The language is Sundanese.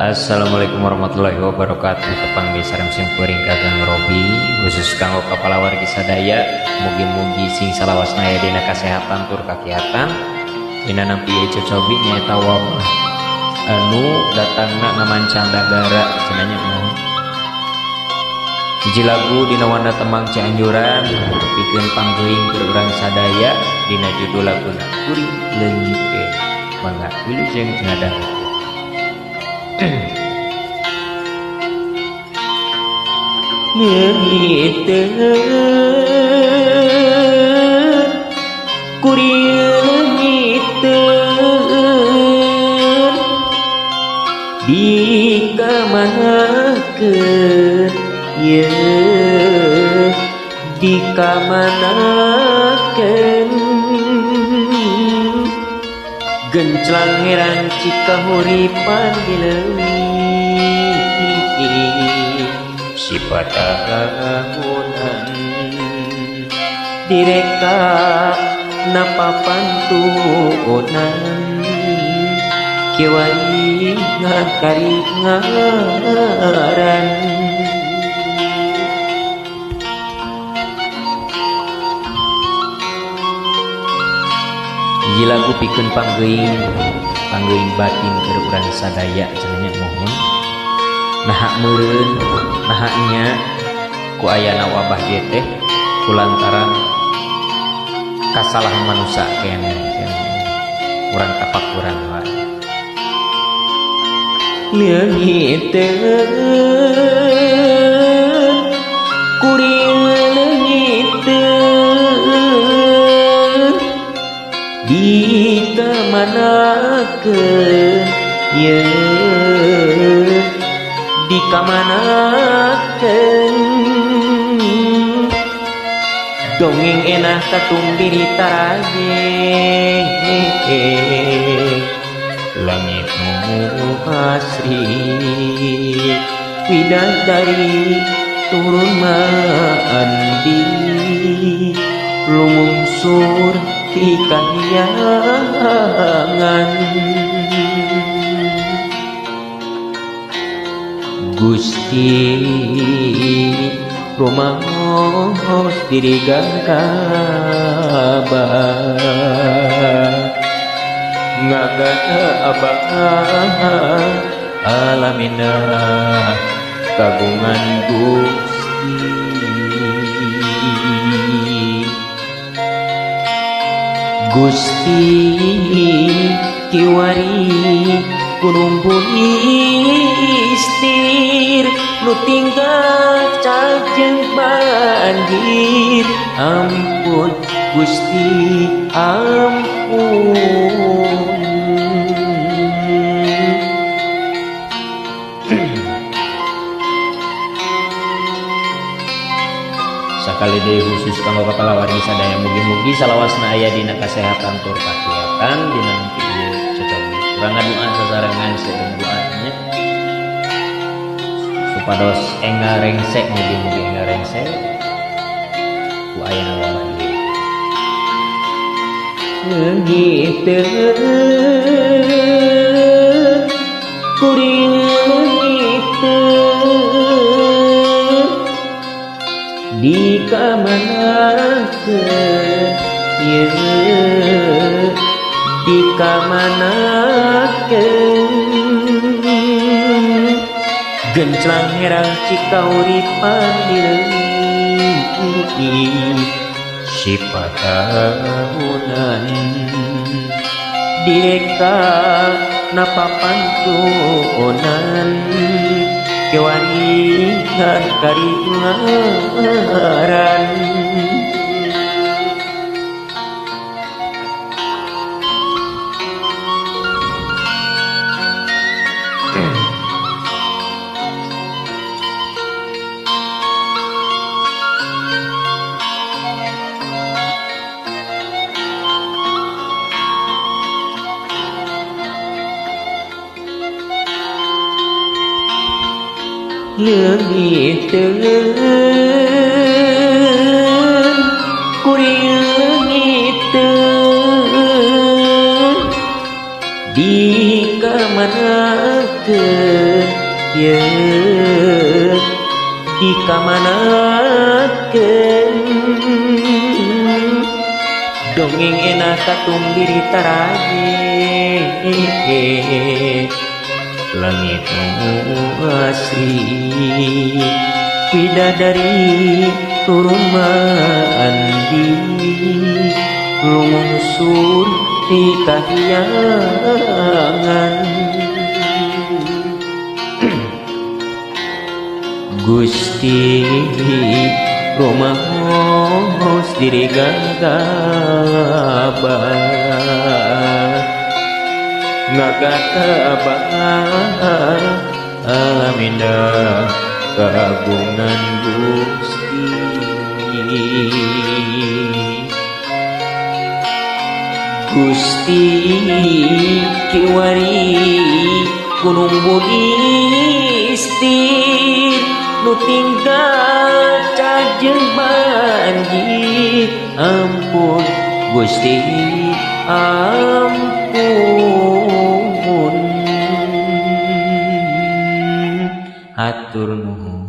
Assalamualaikum warahmatullahi wabarakatuh. Tepang di sareng simkuring Kakang Robi, khusus kanggo kapala wargi sadaya, mugi-mugi sing salawasna aya dina kasehatan tur kakiatan. Dina nampi ieu cocobi nyaeta wabah anu datangna ngamancang nagara cenah nya mah. Hiji lagu dina wanda temang Cianjuran pikeun panggeuing keur urang sadaya dina judul laguna Kuring Leungiteun. Mangga wilujeng ngadangukeun. Leungiteun kuring leungiteun dikamanakeun ye dikamanakeun genclang herang cikahuripan di leuwih sifat tahunan direka napapantunan kiwari ngakari ngaran. Hiji lagu pikeun panggeuing panggeuing batin keur urang sadaya cenah nya mohon naha meureun naha nya ku ayana wabah ieu teh kulantaran kasalahan manusia keneh urang tapakuran wae. Leungiteun kuring leungiteun dikamanakeun ye dikamanakeun dongeng enah katumbiri taraje langit nu asri widadari turun mandi lumungsur ti kahyangan. Gusti rumaos diri gagabah ngagada abah alamina kagungan Gusti. Gusti kiwari gunung istir nu tinggal cajeng banjir ampun Gusti ampun. Sakali deui khusus kanggo kapala wargi sadaya mugi-mugi salawasna aya dina kasehatan tur kakiatan dina nempi ieu cocobi. Urang ngadu'a sasarengan seueur doa nya supados enggal rengse mugi-mugi enggal rengse ku ayana wabah ieu. Leungiteun kuring leungiteun dikamanakeun ye dikamanakeun genclang herang cikauripan di leuwih sifat tahunan direka napapantunan kiwari ngakari ngaran. Leungiteun kuring leungiteun Dikamanakeun ye, dikamanakeun dongeng enak katumbiri taraje langit nu asri bidadari turun mandi lungsur di kahyangan. Gusti rumahos diri gagabah ngagatabah aminah kagungan Gusti. Gusti kiwari gunung Bunistir nu tinggal cajeng banjir, ampun Gusti ampun. Hatur nuhun.